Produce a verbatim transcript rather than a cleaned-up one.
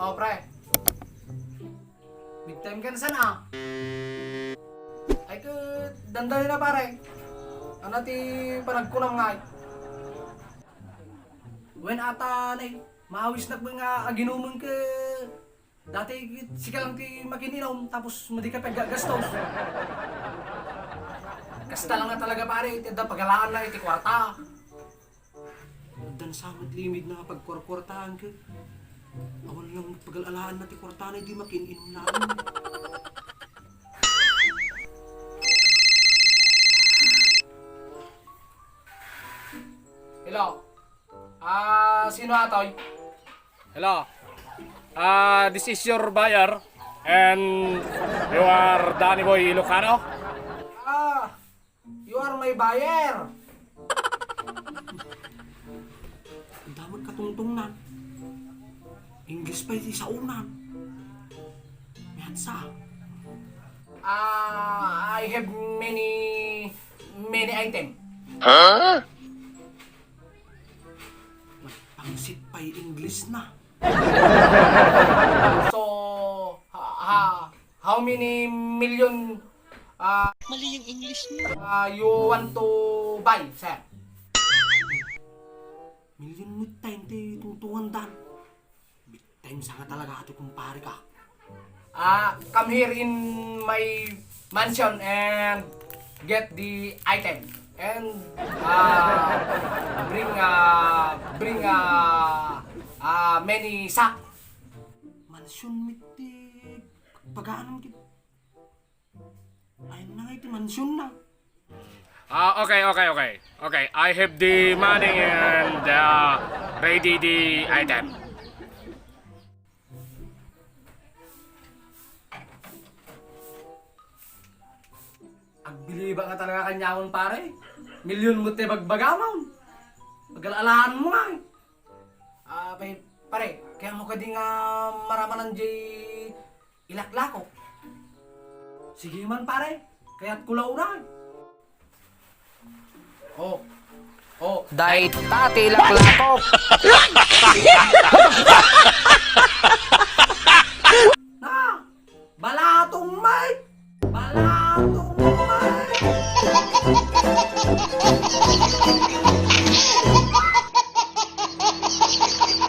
O, pre. Midtime ka na sana, ah. Ay, ket dandani na, pare. Ano ti panagkunam ngay? Wen ata, nay, maawisnak nga aginumen ket dati sika lang ti makininum, tapos madi ka paggagastos. Kasta lang nga talaga, pare, ti adda pagalaan na iti kuarta. Addan sa met limit na pagkuarkuartaan ket awan lang pagal-alaan na ti kuarta na idi makin-inum laeng. Hello? Ah, sino atoy? Hello? Ah, this is your buyer and you are Danny Boy Ilocano? Ah, you are my buyer. Ang damot katungtong na. English pa iti saonan. Mayat sa. Ah, I have many, many item. Huh? Pangsit pay English na. So, ha, ha, how many million, ah, mali yung English mo, ah, you want to buy, sir? Million with time ti tungtungan dan. Big time sa nga talaga ito, kumpare ka. Ah, come here in my mansion and get the item. And, ah, bring, ah, bring, ah, ah, many sack. Mansion met ti pagaanam kit. Ay, na nga iti mansion na. Ah, okay, okay, okay. Okay, I have the money and, uh, ready the item. Agbiliba nga talaga kaniaon, pare. Million mo ti bagbagamon. Pagalalaan mo nga, eh. Ah, pare, pare, kayatmo kadi nga maramanan jay ilaklako. Sige man, pare. Kayatko la unay. Oh. Oh. Dayta ti ilaklako.